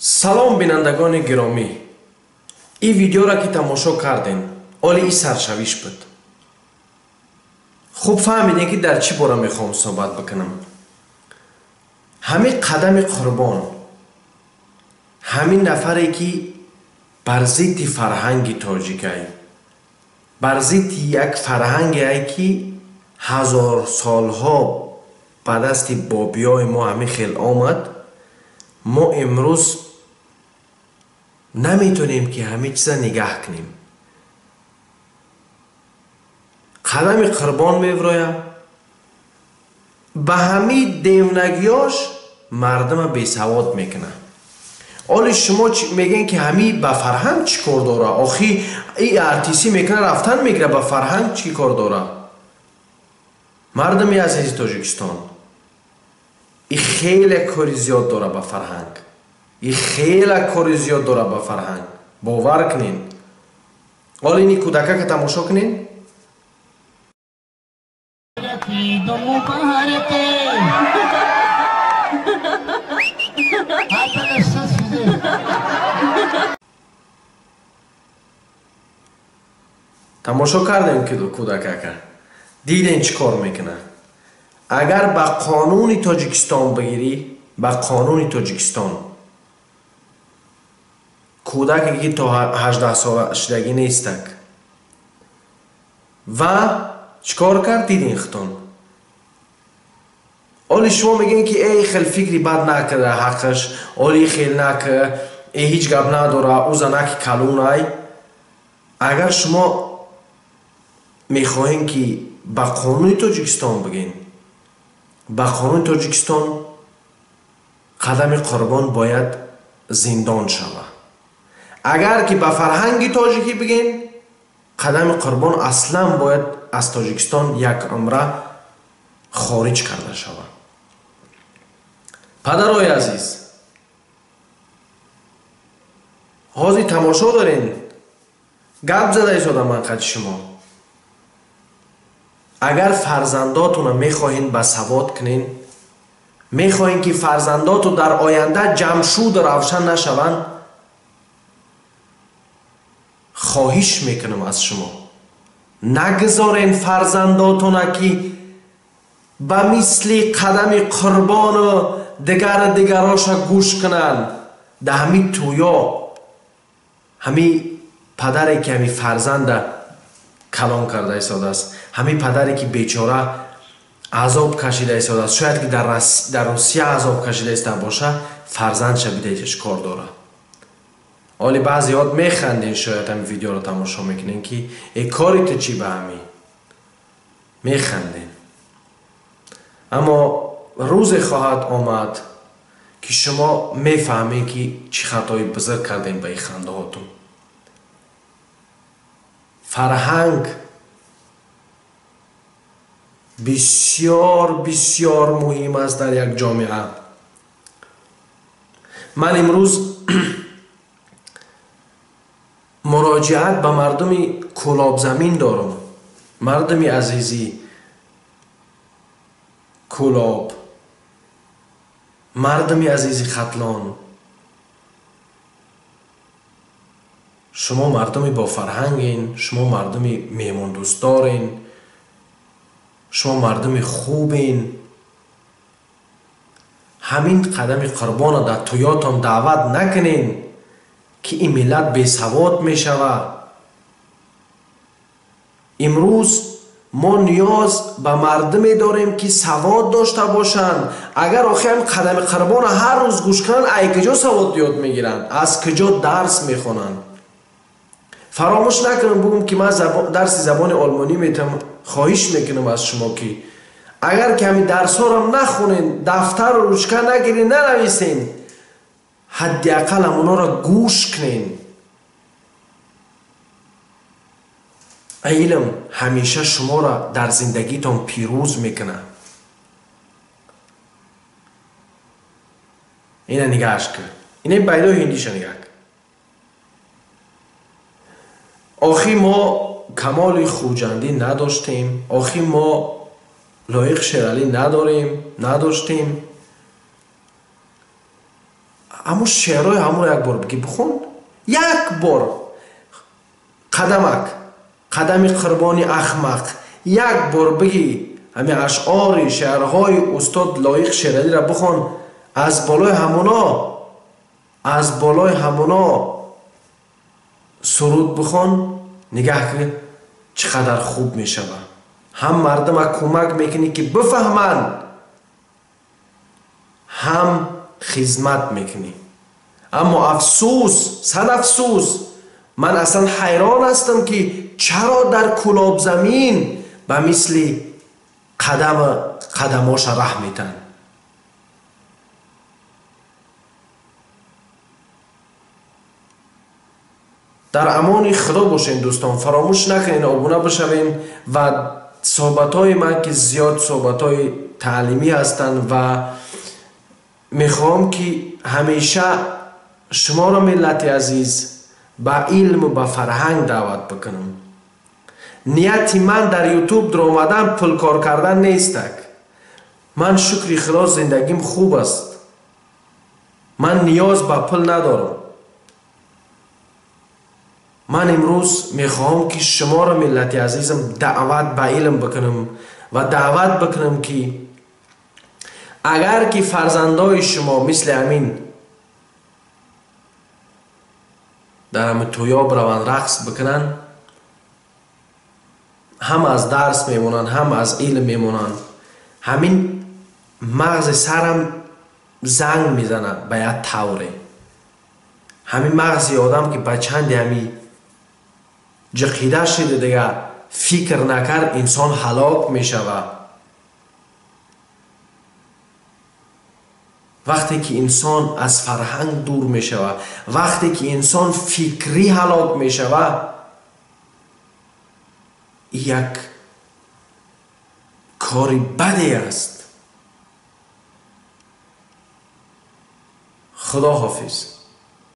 Салом, бинандагони гиромӣ. Ин видеоро ки тамошо кардем, оли ин саршавиш буд. Хуб фаҳмидем, ки дар чӣ бора мехоҳам суҳбат бикунам. Ҳамин Қадами Қурбон, ҳамин нафаре ки бар зидди фарҳанги тоҷикай, бар зидди як фарҳангеай, ки ҳазор солҳо ба дасти бобиёи мо ҳамин хел омад, мо имрӯз наметонем, ки ҳамин чиза нигаҳ кунем. Қадами Қурбон мевроя, ба ҳамин девнагиёш мардума бесавод мекунад. Оли шумо мегӯен, ки ҳамин ба фарҳанг чӣ кор дора? Охи и артисӣ мекуна, рафтан мегира, ба фарҳанг чӣ кор дора? Мардуми азизи Тоҷикистон, и хеле кори зиёд дора ба фарҳанг, и хеле кори зиёд дора ба фарҳанг, бовар кунен. Оли ини кӯдакака тамошо кунен. Eid Mubarak. Arkadaşlar size. Тамошо кардем ки кӯдакака, дидем чӣ кор мекунад. Агар ба қонуни Тоҷикистон бигирӣ, ба қонуни Тоҷикистон кӯдаке ки то 18 сола шудагӣ нестак ва чӣ кор кард, дидин хитон. Оли шумо мегӯед, ки эй, хел фикри бад накарда ҳаққаш, оли хел нака, э, ҳеҷ гап надора, ӯ занаки калунай. Агар шумо мехоҳем, ки ба қонуни Тоҷикистон бигӯем, ба қонуни Тоҷикистон Қадами Қурбон бояд зиндон шавад. Агар ки ба фарҳанги тоҷикӣ бигӯем, Қадами Қурбон аслан бояд аз Тоҷикистон як умра хориҷ карда шавад. Падарои азиз, ҳозир тамошо дорем, гап зада истодам ман қади шумо. Агар фарзандотонро мехоҳед ба савод кунед, мехоҳед, ки фарзандотон дар оянда ҷамшуду равшан нашаванд, хоҳиш мекунам аз шумо, нагузорен фарзандотона, ки ба мисли Қадами Қурбону дигару дигароша гӯш кунанд. Дар ҳамин тӯё ҳамин падаре, ки ҳамин фарзанда калон карда истодааст, ҳамин падаре, ки бечора азоб кашида истодааст, шояд ки дар Русия азоб кашида истода боша, фарзандша бидеҳиш кор дорад. Оли баъзеҳот механден, шояд ҳамин видеоро тамошо мекунен, ки э, кори ту чӣ ба ҳамин механден. Аммо рӯзе хоҳад омад, ки шумо мефаҳмед, ки чӣ хатои бузург кардем ба ин хандаҳотон. Фарҳанг бисёр бисёр муҳим аст дар як ҷомеа. Ман имрӯз муроҷиат ба мардуми Кӯлобзамин дорам. Мардуми азизӣ Кӯлоб, мардуми азизи Хатлон, шумо мардуми бофарҳанген, шумо мардуми меҳмондӯстдорен, шумо мардуми хубен. Ҳамин Қадами Қурбонро дар тӯётон даъват накунен, ки ин миллат бесавод мешавад. Имрӯз мо ниёз ба мардуме дорем, ки савод дошта бошанд. Агар охи ҳамин Қадами Қурбонро ҳар рӯз гӯш кунанд, ай куҷо савод ёд мегиранд, аз куҷо дарс мехонанд? Фаромӯш накунам бугум, ки ман дарси забони олмонӣ метавам. Хоҳиш мекунам аз шумо, ки агар ки ҳамин дарсҳоро нахонен, дафтару ручка нагирен, нанависен, ҳадди ақал ҳамонҳоро гӯш кунен. Илм ҳамеша шуморо дар зиндагитон пирӯз мекунад. Ина нигаҳаш кун, ина байдои ҳиндиша нигаҳ кун. Охи мо Камоли Хуҷандӣ надоштем, охи мо Лоиқ Шералӣ надорем, надоштем. Ҳамун шеърҳои ҳамонро як бор бигӣ бихон. Як бор. Қадамак. Қадами Қурбони Ахмақ. Як бор бигӣ ҳамин ашъори шеърҳои устод Лоиқ Шералиро бихон. Аз болои ҳамуно, аз болои ҳамуно суруд бихон. Нигаҳ кун чӣ қадар хуб мешавад. Ҳам мардума кӯмак мекунӣ ки бифаҳманд, ҳам хизмат мекунӣ. Аммо афсӯс, сад афсӯс, ман аслан ҳайрон ҳастам ки чаро дар Кӯлобзамин ба мисли қадамоша раҳ метаҳанд. Дар амони Худо бошед дӯстон, фаромӯш накунед обуна бишавед ва суҳбатҳои ман ки зиёд суҳбатҳои таълимӣ ҳастанд ва мехоҳам ки ҳамеша шуморо миллати азиз ба илму ба фарҳанг даъват бикунам. Нияти ман дар ютуб даромадан пул кор кардан нестак. Ман шукри Худо зиндагим хуб аст. Ман ниёз ба пул надорам. Ман имрӯз мехоҳам ки шуморо миллати азизам даъват ба илм бикунам ва даъват бикунам ки агар ки фарзандои шумо мисли ҳамин дар ҳамин тӯё бираванд рақс бикунанд, ҳам аз дарс мемонанд, ҳам аз илм мемонанд. Ҳамин мағзи сарам занг мезанад ба як тавре. Ҳамин мағзи одам ки ба чанде ҳамин ҷиқида шида дигар фикр накард, инсон ҳалок мешавад. Вақте ки инсон аз фарҳанг дур мешавад, вақте ки инсон фикрӣ ҳалок мешавад, як кори баде аст. Худо ҳофиз.